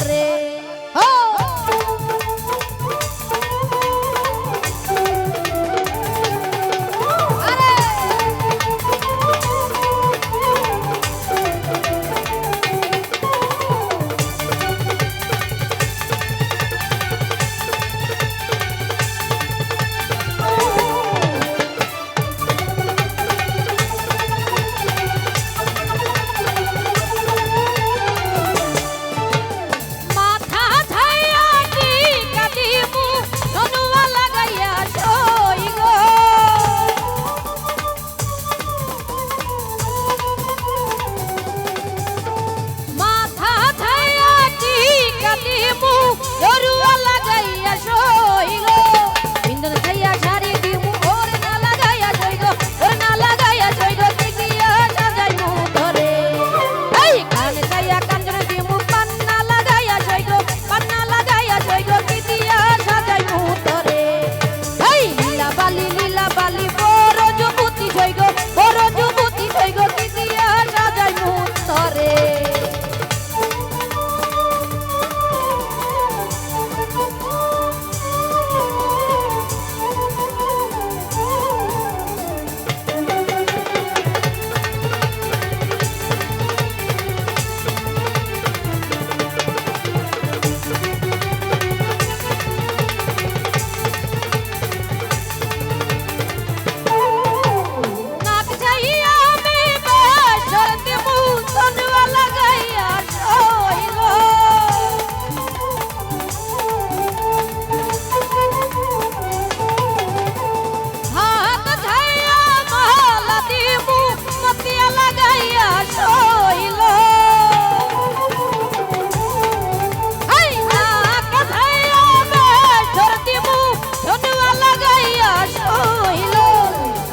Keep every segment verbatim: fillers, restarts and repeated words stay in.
রে। হো। আরে। মাথা ছাইয়া টিকা দিমু, তনুয়া লাগাইয়া সই গো। মাথা ছাইয়া টিকা দিমু, তনুয়া লাগাইয়া সই গো। পিন্দন ছাইয়া শাড়ি দিমু, ওড়না লাগাইয়া সই গো, ওড়না লাগাইয়া সই গো, কি দিয়া সাজাইমু তরে। এই কান ছাইয়া কাঞ্চন দিমু, পান্না লাগাইয়া সই গো, পান্না লাগাইয়া সই গো, কি দিয়া সাজাইমু তরে। এই লীলা বালি, লীলা বালি, বড় যুবতী সই গো, বড় যুবতী সই গো, কি দিয়া সাজাইমু তরে। নাক ছাইয়া আমি বেসর দিমু, তনুয়া লাগাইয়া সই গো। হাত ছাইয়া মালা দিমু, মতিয়া লাগাইয়া সই গো। হাই নাক ছাইয়া বেসর দিমু, তনুয়া লাগাইয়া সই গো।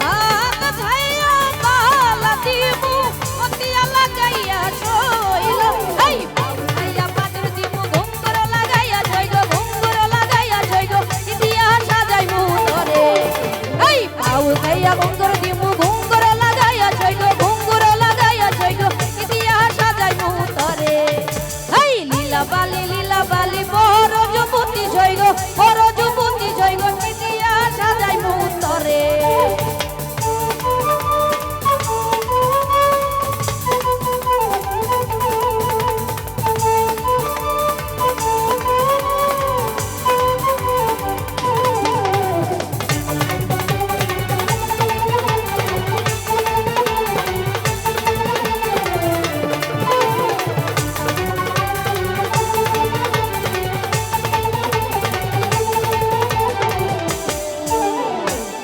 হাত ছাইয়া মালা দিমু, মতিয়া লাগাইয়া সই গো। এই পাও ছাইয়া পাজর দিমু, ঘুঙুর লাগাইয়া সই গো, ঘুঙুর লাগাইয়া সই গো, কি দিয়া সাজাইমু তরে। এই পাও ছাইয়া ঘুঙুর দিমু, ঘুঙুর লাগাইয়া সই গো, ঘুঙুর লাগাইয়া সই গো, কি দিয়া সাজাইমু তরে। এই লীলা বালি, লীলা বালি, বড় যুবতী সই গো, বড় যুবতী সই গো, কি দিয়া সাজাইমু তরে।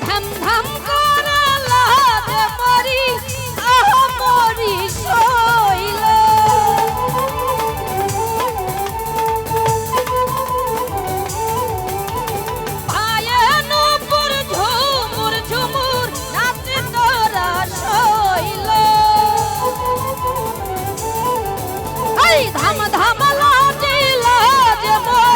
ধাম ধাম করে লাজে মরি, আহ মরি শৈল। পায়ে নূপুর ঝুমুর ঝুমুর নাচে তোরা শৈল। এই ধাম ধাম লাজে লাজে মরি,